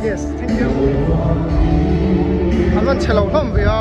Yes, thank you. An van chhe lo hlawm ve a.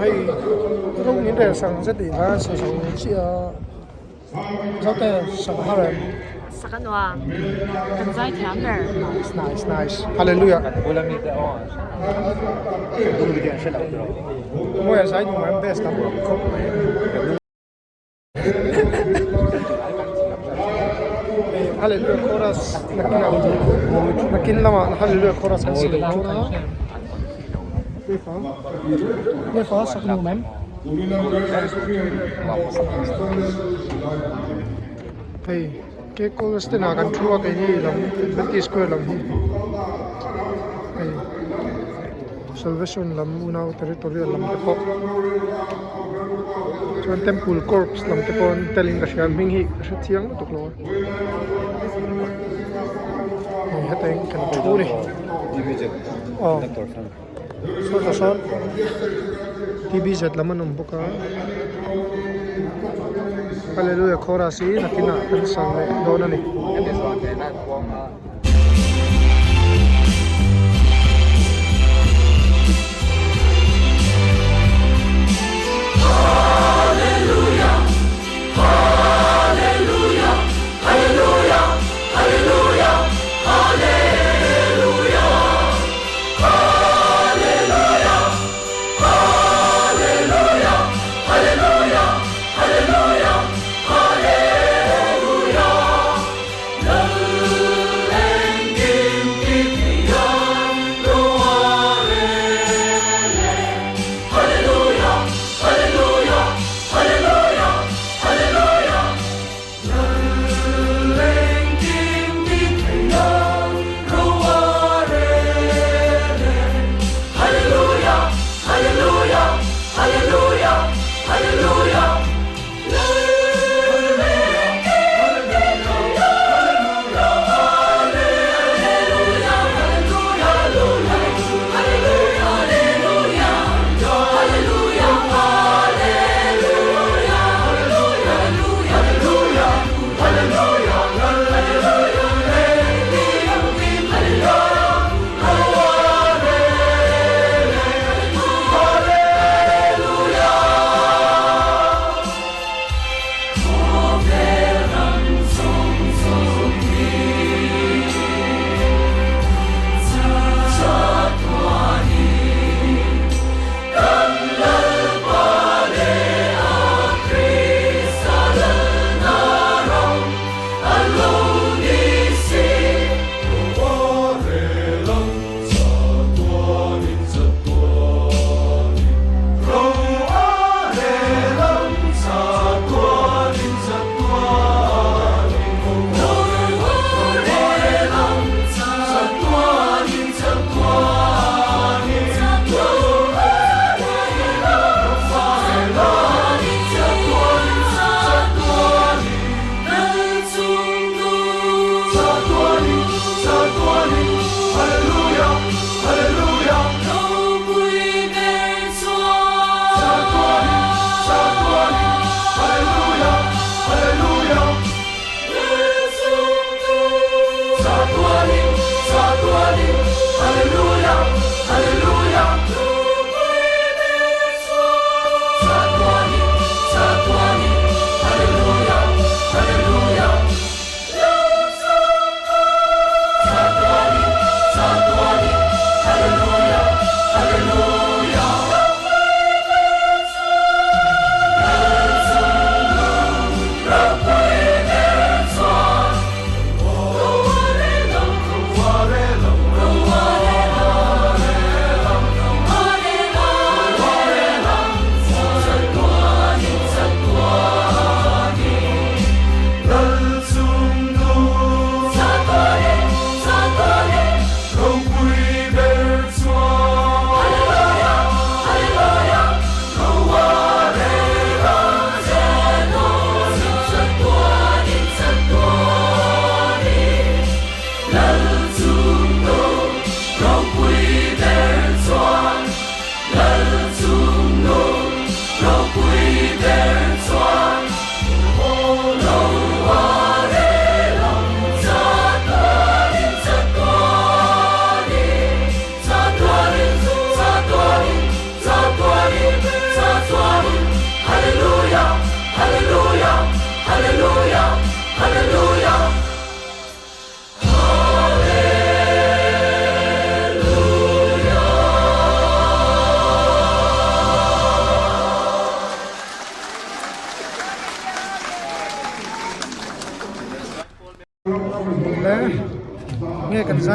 Hei rawng in rel sang zet tih khan sa zo chiah a zote sak a har em? Sak a nuam kan zai thiam ber. Nice nice nice hallelujah. Mawi a zai duh mai best lam khawp mai. Hallelujah chorus nakin lamah hallelujah chorus kan si leh dawn a. Lefa Lefa sak nuam em? Hei Kekawl stand ah kan thu a keini lam Adventist square lam hi hei Salvation lam unau territorial lam te pawh chuan temple corps lam te pawh an telin ka hria hming hi ka hre chiang lutuk lo a hei heta in kan thu a ni aw sawtah sawn TBZ lam an awm bawk a Hallelujah chorus hi nakinah kan sa leh dawn a ni.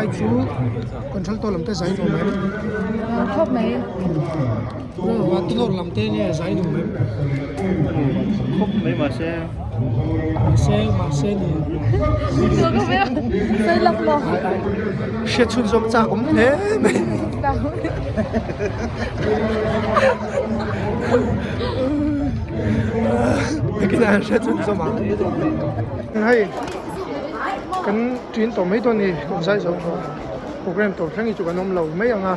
Tunlai chu contralto lam te zai nuam em? Nuam khawp mai. Tenor lam te nge zai nuam em? Khawp mai mahse. Mahse mahse ni. Sawi lawk lawk. Hriat chhun zawm chak awm hle mai. Nakinah an hriat chhun zawm ang. Hei kan ṭin tawh mai dawn a ni kan zai zo tawh program tawp thleng hi chu kan awm lo mai ang a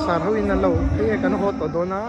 sar ho in an lo hei kan haw tawh dawn a.